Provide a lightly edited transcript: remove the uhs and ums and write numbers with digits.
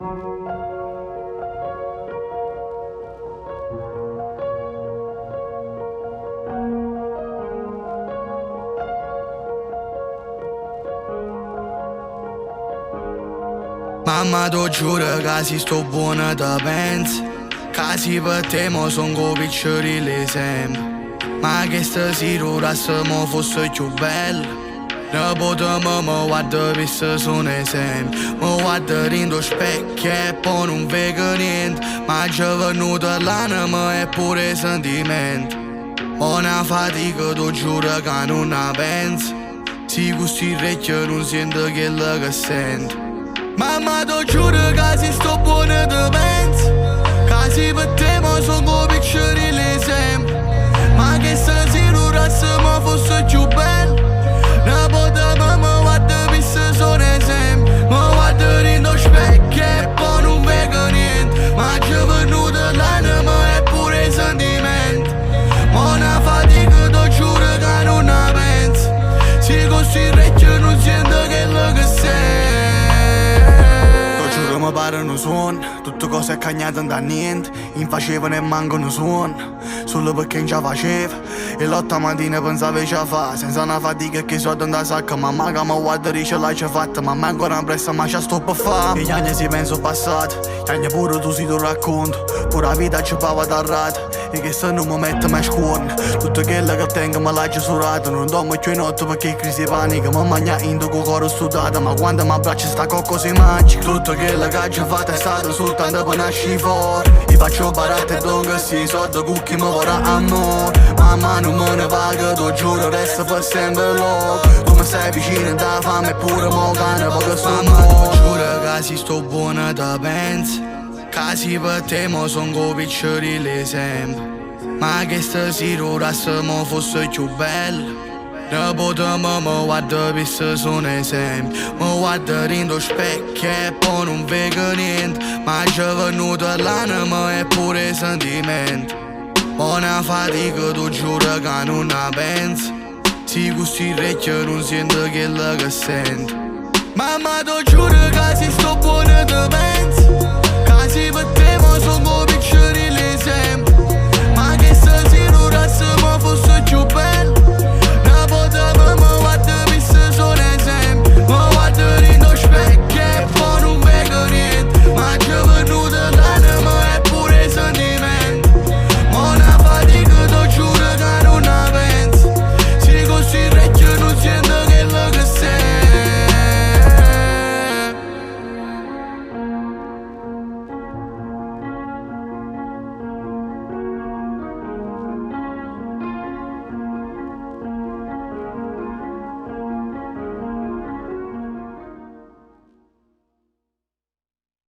Mamma t'o giuro che si sto buono te penso. Che si per te mo son piccirillo sempre. Ma che stasera ora se mo fosse più bella. Nipote mi guarda per se sono sempre. Mi guarda dentro specchio e poi non vedo niente. Ma già venuta l'anima e pure sentimento. Ho una fatica, t'o giuro che non la penso. Si questi orecchie non sento quello che sento. Mamma t'o giuro che si sto buono te penso. Che si per te mo sono piccirillo sempre. Ma che stasera ora se mo fosse più bello. Nipote mi guarda per se sono sempre. Mi guarda dentro specchio e poi non vedo niente. Ma c'è venuta l'anima e pure i sentimenti. Ma una fatica t'o giuro che non la penso. Si questi orecchie non sento quello che sento. T'o giuro mi pare un suono. Tutte cose è cagnate da niente. In faceva nemmeno un suono. Solo perché non ce la faceva. E l'otto mattina pensavo che ce la fa. Senza una fatica che soldi in sacca. Mamma che mi guarda dice l'hai già fatta. Mamma ancora in pressa ma ce sto per fa. E gli anni si penso passato. Gli anni pure tu si tu racconto. Pure la vita ci pava da rata. E che se non mi metto mai scuorno. Tutto quello che tengo me l'ha già surato. Non dormo più in notte perché crisi di panico. Mi mangia in con cuore sudato. Ma quando mi abbraccio sta così magico. Tutto quello che ho già fatto è stato soltanto per nascere fuori. Mi faccio baratte e dongo si soldi con chi mi vorrà amore. Mamma non me ne vago, t'o giuro resto per sempre loro. Tu mi stai vicino da fame e pure mo cane poco sto Mamma t'o giuro che si sto buono te penso. Che si per te mo son piccirillo sempre. Ma che stasera ora se mo fosse più bello. Nipote mi guarda per se sono sempre. Mi guarda dentro specchio e poi non vedo niente. Ma c'è venuta l'anima e pure i sentimenti. Ho una fatica, t'o giuro che non la penso. Si questi orecchie non sento quello che sento. Mamma t'o giuro.